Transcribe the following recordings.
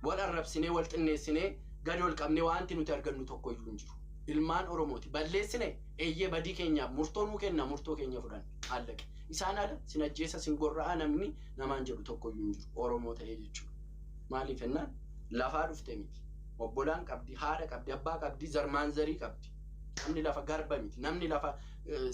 Wal arrabsinee wal xinneessinee gadi ol qabnee waanti nuti argannu tokko iyyuu hin jiru. Ilmaan Oromooti. Balleessine eeyyee badii keenyaaf murtoo nuu kenna murtoo keenya fudhanna. Allaqe. Isaan ala sin ajjeesa sin gorra'aa namni namaan jedhu tokko iyyuu hin jiru. Oromoo ta'ee jechuudha. Maaliif jennaan lafaa dhufte miti. Obbolaan qabdi, haadha qabdi, abbaa qabdi, zarmaan zarii qabdi. Namni lafa garba miti. Namni lafa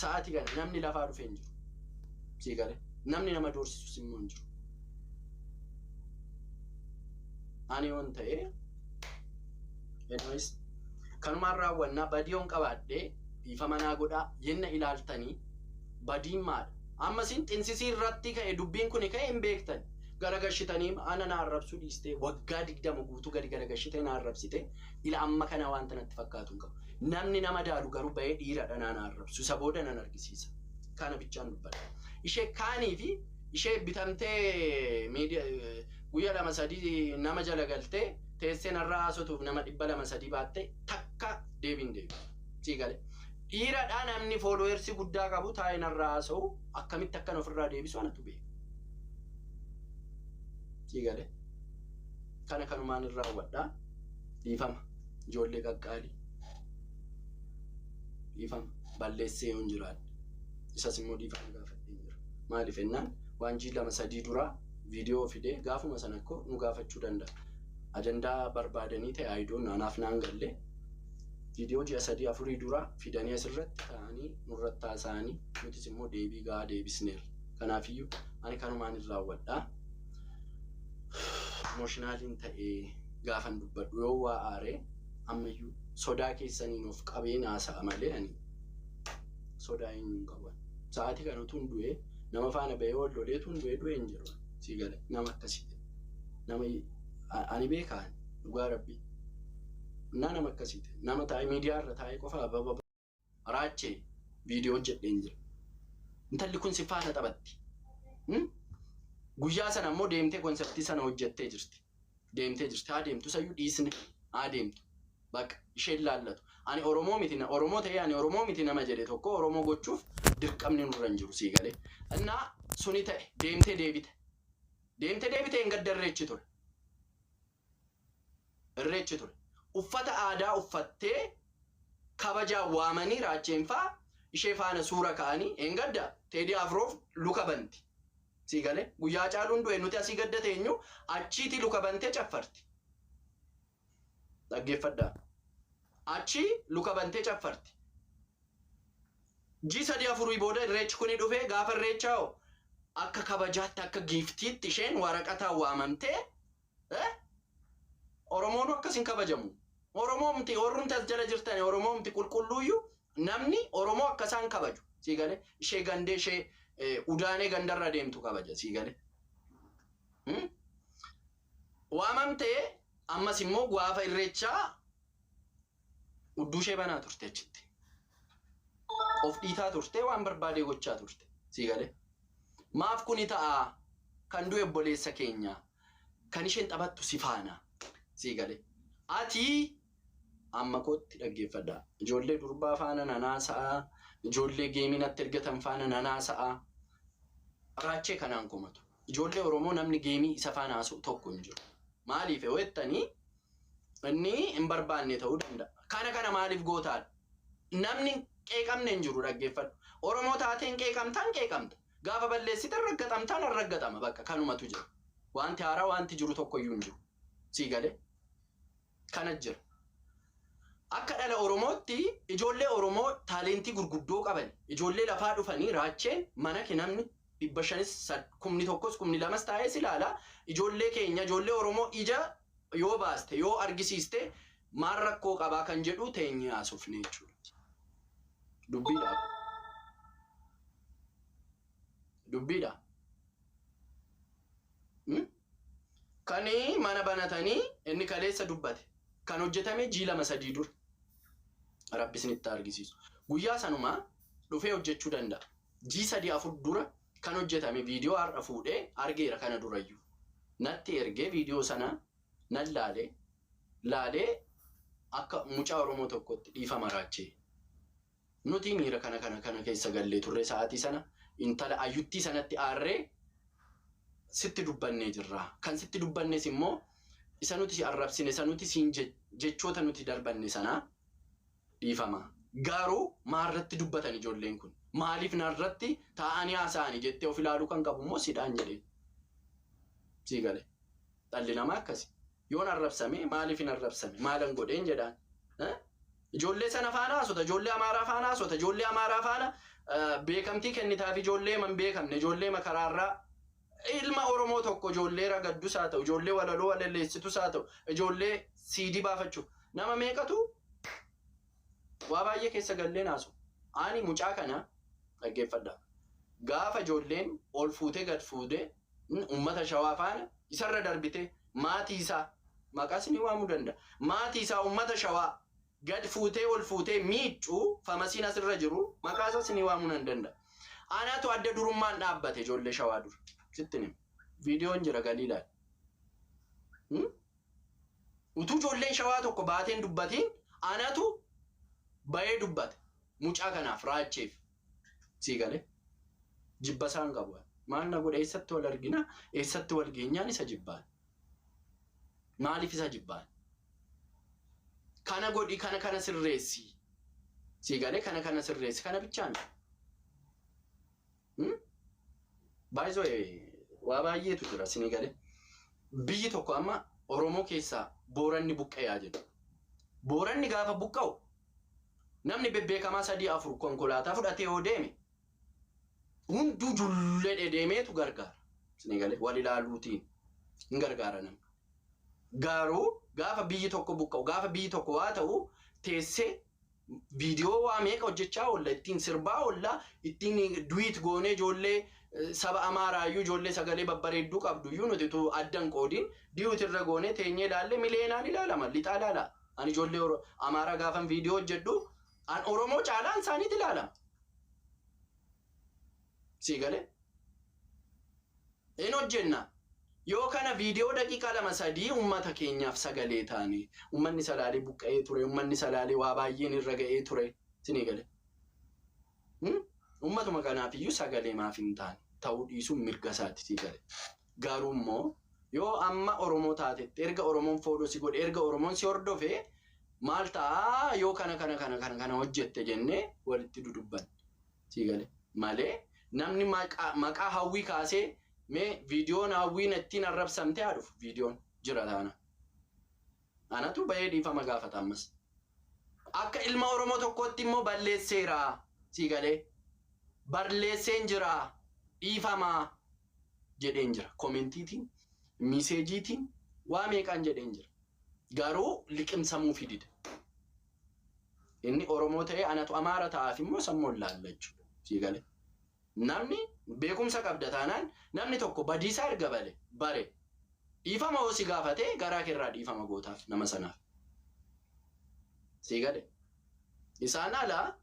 sa'aatii kana namni lafaa dhufe hin jiru. Sii gale. Namni nama doorsisus immoo hin jiru. Ani yoon ta'e anyways kanumaan raawwannaa badii yoon qabaadhe dhiifama naa godhaa yenna ilaaltanii badiin maadha. Amma isin xinsisii irratti ka'e dubbiin kuni ka'e hin beektan. Garagashitanii ana na arrabsuu dhiistee waggaa 20 guutuu gadi garagashitee na arrabsite ila amma kana wanta natti fakkaatu hin qabu. Namni nama daalu garuu bahee dhiiradha naa na arrabsu isa booda nan argisiisa. Kana bichaan dubbadha. Ishee kaanii fi ishee bitamtee miidiyaa guyya lama sadii nama jala galtee teessee narraa haasotuuf nama 200 sadii baatte takka deebiin deebisu. Sii gale. Dhiiradha namni followers guddaa qabu taa'ee narraa haasa'u akkamitti akkan ofirraa deebisu anatu beeka. Sii gale. Kana kanumaan irraa hubadha. Dhiifama. Ijoollee qaqqaalii. Dhiifama. Balleessee yoon jiraadhe. Isas immoo dhiifama gaafadheen jira. Maaliif jennaan waan jii lama sadii dura viidiyoo fidee gaafuma sana akkoo nu gaafachuu danda'a. Ajandaa barbaadanii ta'e ayidoon anaaf naan galle. Viidiyoo ji'a sadii afurii dura fidanii asirratti taa'anii nurratti haasa'anii nutis immoo deebii gahaa deebisneerra. Kanaafiyyuu ani kanumaan hin raawwadha. Emotionaliin ta'ee gaafan dubbadhu yoo waa aare ammayyuu sodaa keessaniin of qabeen haasa'a malee ani sodaa eenyuun qabu. Sa'aatii kana utuun du'ee nama faana bahee wal lolee utuun du'ee du'ee hin jiru. Sii gale nama akkasii ta'e. Nama ani beekaa dhugaa rabbii. Innaa nama akkasii ta'e. Nama taa'ee miidiyaa irra taa'ee qofa ababa raachee viidiyoo hojjedheen jira. Intalli kun si faana taphatti. Guyyaa sana immoo deemtee konseptii sana hojjettee jirti. Deemtee jirti. Haa deemtu isayyuu dhiisne haa deemtu. Bakka isheen laallatu. Ani Oromoo miti Oromoo ta'ee ani Oromoo miti nama jedhe tokko Oromoo gochuuf dirqamni nurra hin jiru sii galee. Innaa suni ta'e deemtee deebite. Deemtee deebite hin gadda irreechi ture. Irreechi ture. Uffata aadaa uffattee kabajaan waamanii raacheen faa ishee faana suura ka'anii eengadda Teedii Afroof luka banti. Sii galee guyyaa Hacaaluun du'e nuti asii gadda teenyu achiitii luka bantee caffarti. Dhaggeeffadhaa. Achii luka bantee caffarti. Ji sadii afurii booda irreechi kuni dhufee gaafa irreechaa hoo akka kabajaatti akka giiftiitti isheen waraqataan waamamtee eh? Oromoon akkas hin kabajamu. Oromoomti warrumti as jala jirtani Oromoomti qulqulluuyyu namni Oromoo akka isaan kabaju sii galee ishee gandee ishee udaanee gandarra deemtu kabaja sii galee. Hmm? Waamamtee ammas immoo gaafa irreechaa Udduu ishee banaa turte achitti. Of dhiitaa turte waan barbaadee gochaa turte. Sii galee. Maaf kuni ta'a kan du'e obboleessa keenya kan isheen taphattu si faana. Sii galee. Ati amma kootti dhaggeeffadhaa. Ijoollee durbaa faana nan haasa'a. Ijoollee geemii natti ergatan faana nan haasa'a. Raachee kanaan komatu. Ijoollee Oromoo namni geemii isa faana haasa'u tokko hin jiru. Maaliif yoo jettanii Inni hin barbaanne ta'uu danda'a. Kana kana maaliif gootaadha? Namni hin qeeqamne hin jiru dhaggeeffadhu. Oromoo taatee hin qeeqamtaa hin qeeqamta. Gaafa balleessite hin raggaxamtaa nan raggaxama bakka kanumatu jira. Wanti haaraa wanti jiru tokko iyyuu hin jiru. Sii galee? Kana jira. Akka dhala Oromootti ijoollee Oromoo taalentii gurguddoo qaban ijoollee lafaa dhufanii raacheen mana kee namni 500s kumni tokkos kumni lamas taa'ee si ilaala. Ijoollee keenya ijoollee Oromoo ija yoo baaste yoo argisiiste maal rakkoo qabaa kan jedhu teenyee haasofne jechuudha. Dubbiidha. Dubbiidha. Hmm? Kan mana banatanii inni kaleessa dubbate kan hojjetame jii lama sadii dura. Rabbi isinitti haa argisiisu. Guyyaa sanumaa dhufee hojjechuu danda'a. Jii sadii afur dura kan hojjetame viidiyoo har'a fuudhee argeera kana durayyuu. Natti ergee viidiyoo sana nan laale laalee akka mucaa Oromoo tokkotti dhiifama raachee. Nuti miira kana kana kana keessa gallee turre sa'aatii sana intala ayyuttii sanatti aarree sitti dubbannee jirra. Kan sitti dubbannes immoo Isa nuti si arrabsine, isa nuti siin jechoota nuti darbanne sanaa dhiifama. Garuu maarratti dubbatan ijoolleen kun? Maaliif narratti taa'anii haasa'anii jettee of ilaaluu kan qabu immoo sidhaan jedhee. Sii gale. Dhalli namaa akkasi. Yoon arrabsame maaliif hin arrabsame? Maalan godheen jedhaan. Ijoollee sana faana haasota, ijoollee Amaaraa faana haasota, ijoollee Amaaraa faana beekamtii kennitaaf ijoollee man beekamne, ijoollee makaraarraa ilma Oromoo tokko ijoollee ragaddus haa ta'u, ijoollee walaloo walaleessitus haa ta'u, ijoollee siidii baafachuuf nama meeqatu waa baay'ee keessa galleen haasu. Ani mucaa kana dhaggeeffadha. Gaafa ijoolleen ol fuutee gad fuutee uummata Shawaa faana isarra darbite maatii isaa maqaas ni waamuu danda'a. Maatii isaa uummata Shawaa gad fuutee ol fuutee miiccuu famasiin asirra jiru maqaa isaas ni waamuu nan danda'a. Anatu adda durummaan dhaabbate ijoollee Shawaa dura. Sitti hima. Viidiyoon jira galii ilaali. Utuu ijoolleen Shawaa tokko baateen dubbatiin anatu bahee dubbate. Mucaa kanaaf raacheef. Sii galee. Jibba isaan qabu. Maal na godhe, eessatti wal argina, eessatti wal geenyaan isa jibbaan. Maaliif isa jibbaan? Kana godhi, kana kana sirreessi. Sii galee, kana kana sirreessi, kana bichaan. Baay'isoo waa baay'eetu jira sinii galee. Biyyi tokko amma Oromoo keessaa Booranni buqqa'aa jedhu. Booranni gaafa buqqa'u namni bebbeekamaa sadii afur konkolaataa fudhatee yoo deeme hunduu jullee deemeetu gargaara. Sinii galee, wal ilaaluutiin hin gargaara namni. Garuu gaafa biyyi tokko buqqa'u, gaafa biyyi tokko waa ta'u, teessee viidiyoo waa meeqa hojjechaa oolla, ittiin sirbaa oolla, ittiin duet goonee ijoollee saba Amaaraayyuu, ijoollee sagalee babbareedduu qabdu iyyuu nuti tu addan qoodiin duet irra goonee teenyee ilaalle mileenaan ilaalama, lixaa ilaala. Ani ijoollee Amaaraa gaafan viidiyoo hojjedhu an Oromoo caalaan isaaniit ilaalama. Sii galee? Hin hojjenna. Yoo kana viidiyoo daqiiqaa 2-3 uummata keenyaaf sagalee taane, uummanni Salaalee buqqa'ee ture, uummanni Salaalee waa baay'een irra ga'ee ture. Sinii galee. Uummatuma kanaaf iyyuu sagalee maaf hin taane? Ta'uu dhiisuun mirga isaati, sii galee. Garuu immoo yoo amma Oromoo taatetti, erga Oromoon follow si godhe, erga Oromoon si hordofe, maal ta'a yoo kana kana kana kana kana hojjette jennee walitti dudubbanne. Sii galee. Malee namni maqaa Hawwii kaasee, mee viidiyoon Hawwiin ittiin arrabsamte haa dhufu, viidiyoon jira taana. Anatu bahee dhiifama gaafata ammas. Akka ilma Oromoo tokkootti immoo balleesseera. Sii galee. Balleesseen jira. Dhiifamaa jedheen jira. Commentiitiin, messageiitiin waa meeqaan jedheen jira. Garuu liqimsamuu fidida. Inni Oromoo ta'ee anatu Amaara ta'aaf immoo sammuu laalla jechuudha. Sii galee. Namni beekumsa qabda taanaan, namni tokko badiisaa erga bale bare dhiifama hoo si gaafatee garaa keerraa dhiifama gootaaf nama sanaaf. Sii galee. Isaan alaa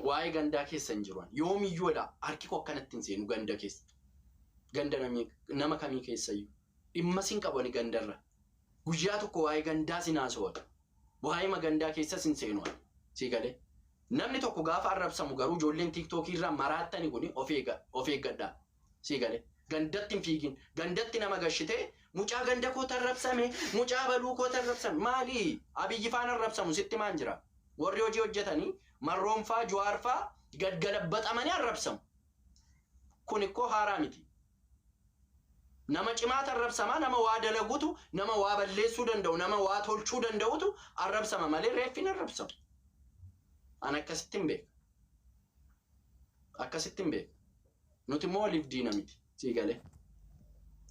waa'ee gandaa keessa hin jiru. Yoomiyyuudha harki koo akkanatti hin seenu ganda keessa. Ganda nama kamii keessayyuu. Dhimma sin qabu ani gandarra. Guyyaa tokko waa'ee gandaa sin haasawatu. Waa'ee magandaa keessas hin seenu ani. Sii galee. Namni tokko gaafa arrabsamu garuu ijoolleen TikTokii irraa maraattani kuni of eeggadhaa. Sii galee. Gandatti hin fiigin. Gandatti nama gashitee mucaa ganda koo arrabsame, mucaa baluu koo arrabsame. Maali? Abiyyi faan arrabsamu sitti maan jira? Warri hojii hojjetanii Marroonfaa, Jawaarfaa gadgalabbaxamanii arrabsamu. Kun ikkoo haaraa miti. Nama cimaatu arrabsamaa, nama waa dalagutu, nama waa balleessuu danda'u, nama waa tolchuu danda'utu arrabsama malee reeffi hin arrabsamu. An akkasitti hin beeka. Akkasitti hin beeka. Nuti immoo waliif diina miti. Sii galee.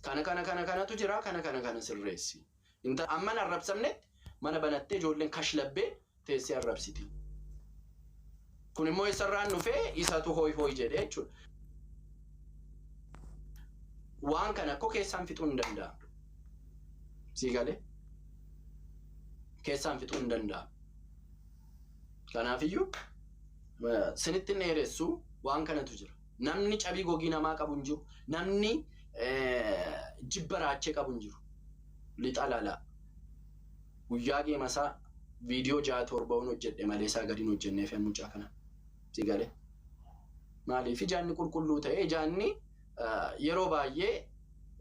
Kana kana kana kanatu jira, kana kana kana sirreessi. Inta amma hin arrabsamnetti mana banattee ijoolleen kashlabbee teessee arrabsiti. Kun immoo eessarraan dhufee? Isatu hooy hooy jedhee jechuudha. Waan kana akkoo keessaan fixuu hin danda'amu. Sii galee? Keessaan fixuu hin danda'amu. Kanaafiyyuu sinitti hin dheeressu, waan kanatu jira. Namni cabii gogii namaa qabu hin jiru. Namni jibba raachee qabu hin jiru. Lixa lalaa. Guyyaa geemasaa viidiyoo ja'a torba'uun hojjedhe malee isaa gadi hin hojjenneef mucaa kana. Si galee? Maaliif? Ijaanni qulqulluu ta'e, ijaanni yeroo baay'ee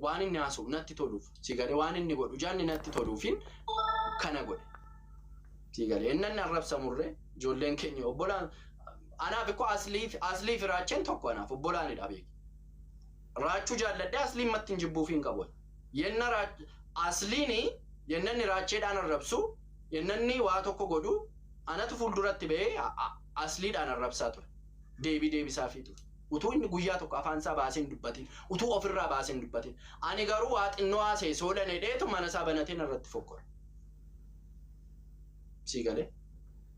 Waan inni haasa'u natti toluuf, si galee, waan inni godhu jaanni natti toluufin kana godhe. Si galee, inni arrabsamurree ijoolleen keenya obbolaan anaaf ikkoo Aslii fi Raacheen tokko, anaaf obbolaanidha beeki. Raachuu jaalladhee Asliin matti hin jibbuuf hin qabu. Yenna Asliini yenna inni Raacheedhaan arrabsu, yenna inni waa tokko godhu, anatu fuulduratti ba'ee Asliidhaan arrabsaa ture. Deebii deebisaafii ture. Utuu inni guyyaa tokko afaan isaa baasee hin dubbatin, utuu ofirraa baasee hin dubbatin. Ani garuu waa xinnoo haasa'e soolan hedheetu mana isaa banatee narratti fokkora. Si galee?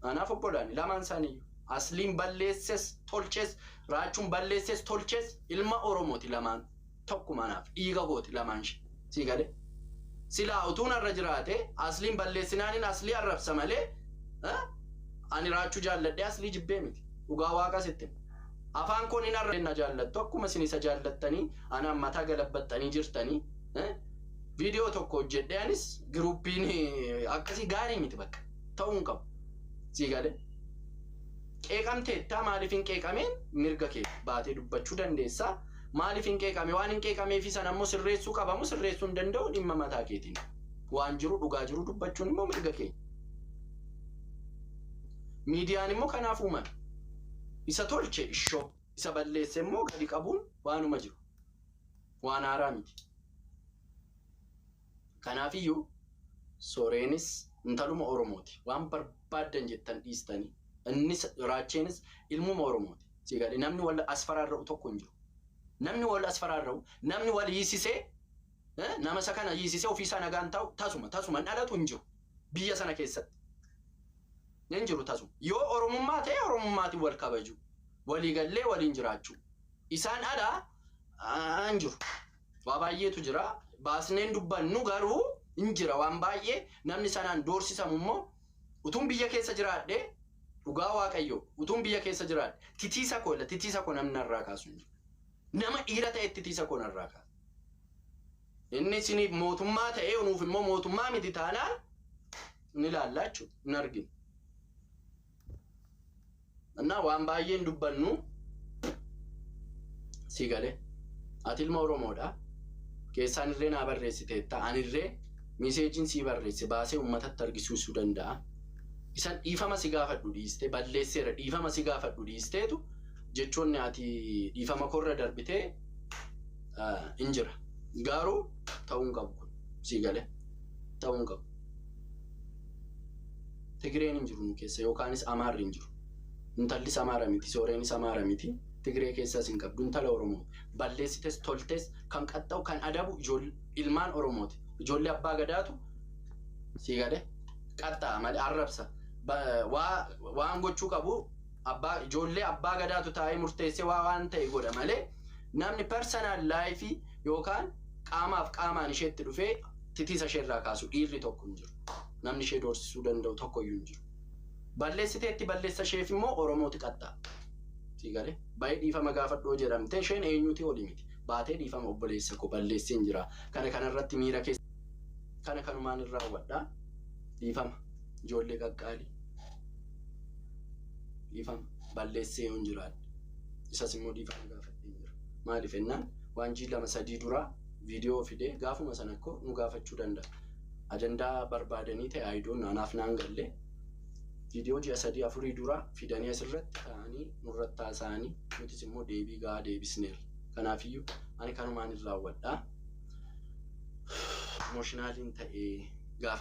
Anaaf obbolaani lamaan isaaniiyyuu. Asliin balleesses tolches, Raachuun balleesses tolches, ilma Oromooti lamaan. Tokkuma anaaf dhiiga gooti lamaan ishee. Si galee? Silaa utuu narra jiraate Asliin balleessinaanin Aslii arrabsa malee ani Raachuu jaalladhee Aslii jibbee miti. Dhugaa Waaqa sitti hima. Afaan koon hin arra na jaallattu akkuma isin isa jaallattanii anaan mataa galabbaxxanii jirtanii. Viidiyoo tokko hojjedhee anis groupiin akkasii gaarii miti, bakka ta'uu hin qabu. Sii galee? Qeeqamteettaa, maaliif hin qeeqameen mirga kee baatee dubbachuu dandeessaa. Maaliif hin qeeqame, waan hin qeeqameefi sana immoo sirreessuu qabamu sirreessuu hin danda'u, dhimma mataa keetiin. Waan jiru, dhugaa jiru dubbachuun immoo mirga keenya. Miidiyaan immoo kanaaf uumame. Isa tolche ishoo, isa balleesse immoo gadi qabuun waanuma jiru. Waan haaraa miti. Kanaafiyyuu Soreenis intaluma Oromooti. Waan barbaaddan jettan dhiistanii. Innis Raacheenis ilmuma Oromooti. Si galee, namni wal as faraarra'u tokko hin jiru. Namni wal as faraarra'u, namni wal hiisisee, nama isa kana hiisisee ofiisaa nagaan ta'u tasuma tasuma hin dhalatu, hin jiru. Biyya sana keessatti. Hin jiru tasuma. Yoo Oromummaa ta'e Oromummaatiin wal kabaju. Walii gallee waliin jiraachuu. Isaan alaa hin jiru. Waa baay'eetu jira. Baasneen dubbannu garuu hin jira waan baay'ee. Namni sanaan doorsisamu immoo, utuun biyya keessa jiraadhe, dhugaa Waaqayyo, utuun biyya keessa jiraadhe titiisa koo ila titiisa koo namni narraa kaasu hin jiru. Nama dhiira ta'e titiisa koo narraa kaasu. Inni isiniif mootummaa ta'ee nuuf immoo mootummaa miti taanaan ni ilaalla jechuudha. Hin arginu. Innaa waan baay'een dubbannu, si galee. Ati ilma Oromoodha. Keessaan illee naa barreessiteetta. Anillee messageiin sii barreesse baasee uummatatti argisiisuu danda'a. Isan dhiifama si gaafadhu dhiiste, balleesseera dhiifama si gaafadhu dhiisteetu, jechoonni ati dhiifama korra darbitee hin jira. Garuu ta'uu hin qabu kun. Si galee, ta'uu hin qabu. Tigireen hin jiru nu keessa, yookaanis Amaarri hin jiru. Intallis Amaara miti, Sooreenis Amaara miti. Tigiree keessas hin qabdu, intala Oromooti. Balleessites toltes kan qaxxa'u, kan adabu ilmaan Oromooti. Ijoollee abbaa gadaatu, si galee, qaxxa'a malee arrabsa. Waan gochuu qabu abbaa ijoollee abbaa gadaatu taa'ee murteessee waa waan ta'e godha malee namni personal life yookaan qaamaaf qaamaan isheetti dhufee titiisa isheerraa kaasu dhiirri tokko hin jiru. Namni ishee doorsisuu danda'u tokko iyyuu hin jiru. Balleessiteetti, balleessa isheef immoo Oromooti qaxxa'a. Si galee, baay'ee dhiifama gaafadhoo jedhamte, isheen eenyuti olii miti. Baatee dhiifama, obboleessa koo, balleesseen jira. Kana kanarratti miira keessa kana kanumaan irraa hubadhaa. Dhiifama ijoollee qaqqaalii. Dhiifama, balleessee yoon jiraadhe. Isas immoo dhiifama gaafadheen jira. Maaliif jennaan, waan jii 2 3 duraa viidiyoo fidee gaafuma sana akkoo nu gaafachuu danda'a. Ajandaa barbaadanii ta'e aayidoon anaaf naan gallee viidiyoo ji'a 3 4 dura fidanii asirratti ta'anii nurratti haasa'anii, nutis immoo deebii gahaa deebisneerra. Kanaafiyyuu ani kanumaan hin raawwadhaa. Emotionaliin ta'ee gaafa